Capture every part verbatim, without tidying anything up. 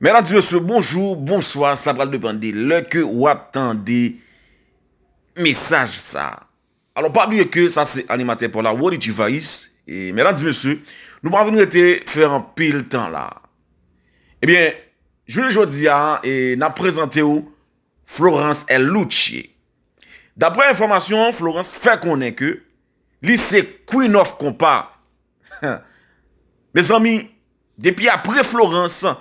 Medam, mesye, bonjou, bonswa, sa pral depann de lè ke w ap tande mesaj sa. Alò, pa bliye ke sa se animatè pa w la, Wody G-Vice. E, medam, mesye, nou pa vin rete fè anpil tan la. Ebyen, jounen jodi a, e, n ap prezante w Florence L. Louche. Daprè enfòmasyon, Florence fè konnen ke li se Queen of Konpa. Mezanmi, depi apre Florence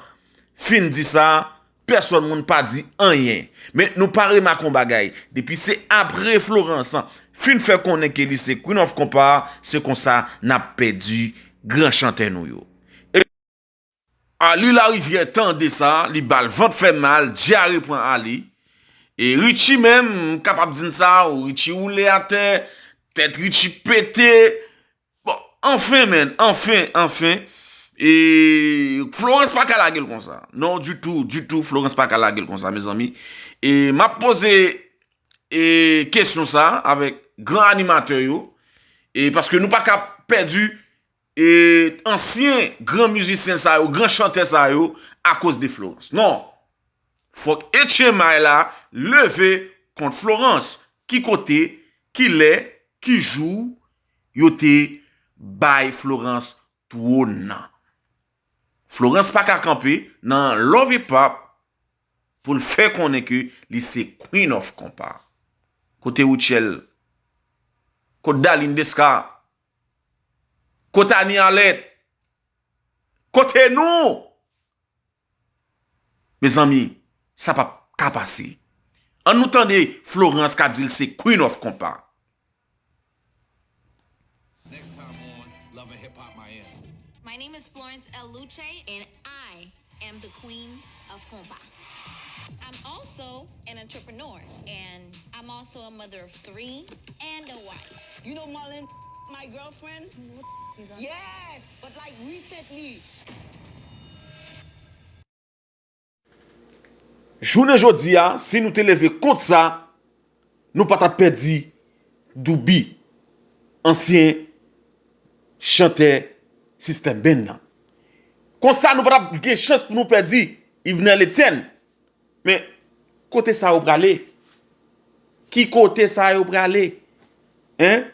fin di sa, pèsòn moun pa di anyen. Men nou pa remake yon bagay. Depi se apre Florence fin fè konnen ke li se Queen of Konpa, se konsa n ap pèdi gran chantè nou yo. Arly Larivière tande sa, li ba l vant fè mal, dyare pran Arly. E Richie menm, m kapab di n sa, Richie woule atè, tèt Richie pete. Bon, anfen, menn, anfen, anfen. E Florence pa ka lage l konsa. Non, ditou, ditou, Florence pa ka lage l konsa, mezanmi. E m ap poze, e, kesyon sa avèk gran animatè yo. E paske nou pa ka pèdi e ansyen gran mizisyen sa yo, gran chantè sa yo, akoz de Florence. Non. Fòk H M I la leve kont Florence. Ki kote, ki lè, ki jou yo te bay Florence twòn nan? Florence pa ka kanpe nan Love Hip Hop pou l fè konnen ke li se Queen of Konpa. Kote Rutshelle? Kote Darline Desca? Kote Annie Arlette? Kote nou? Mezanmi, sa p ap ka pase. An nou tande Florence k ap di l se Queen of Konpa. Next time on Love and Hip Hop Miami. My name is Florence L. Louche, and I am the queen of Konpa. I'm also an entrepreneur, and I'm also a mother of three and a wife. You know Marlon, my girlfriend? Yes, but like recently. Jounen jodi a, si nou te leve kont sa, nou pa t ap pèdi Douby, ansyen chantè Sistèm Band nan. Konsa, nou pa t ap gen chans pou nou pèdi Yvenel Etienne. Men, kote sa yo prale? Ki kote sa yo prale? Hein?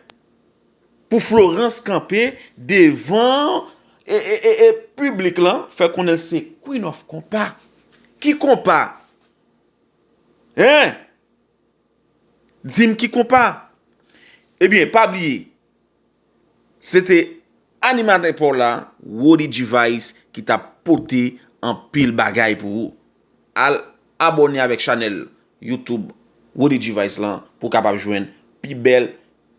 Pou Florence kanpe devan e, e, e, e piblik lan, fè konnen l se Queen of Konpa. Ki konpa? Hein? Di m ki konpa? Ebyen, pa bliye, se te animatè pa w la, Wody G-Vice, ki t ap pote anpil bagay pou ou. Al abòne avèk chanèl YouTube Wody G-Vice lan pou w kapab jwenn pi bèl,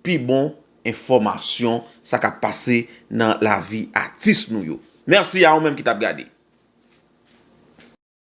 pi bon enfòmasyon sa k ap pase nan lavi atis nou yo. Mèsi a ou menm ki t ap gade.